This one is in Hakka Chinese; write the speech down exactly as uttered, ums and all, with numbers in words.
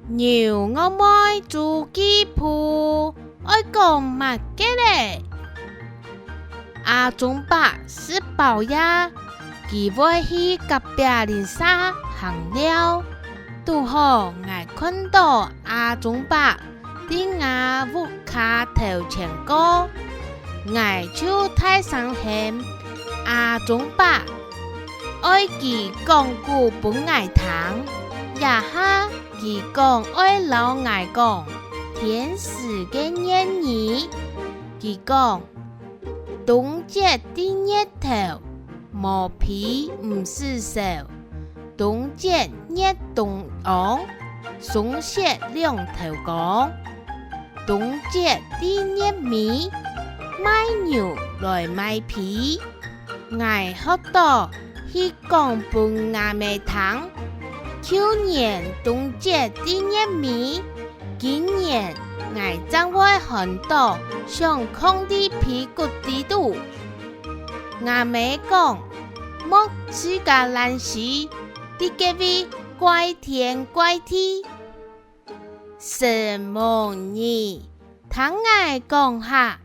牛戇妹週記簿，愛講麼个咧？阿忠伯食飽夜，佢會去隔壁鄰舍行尞，堵好𠊎看著阿忠伯 在吾屋下頭前過，𠊎就大聲喊：「阿忠伯！」愛佢講古分𠊎聽。這下佢講愛摎𠊎講天時个諺語。佢講：「冬節在月頭，無被毋使愁；冬節月中央，鬆雪兩頭光。冬節在月尾，賣牛來賣被。」𠊎學著去講分吾姆聽。舊年冬節在月尾， 今年𠊎正會寒著想囥在被骨裡肚。吾姆講：「莫自家懶屍，在該位怪天怪地。」承蒙你聽𠊎講下，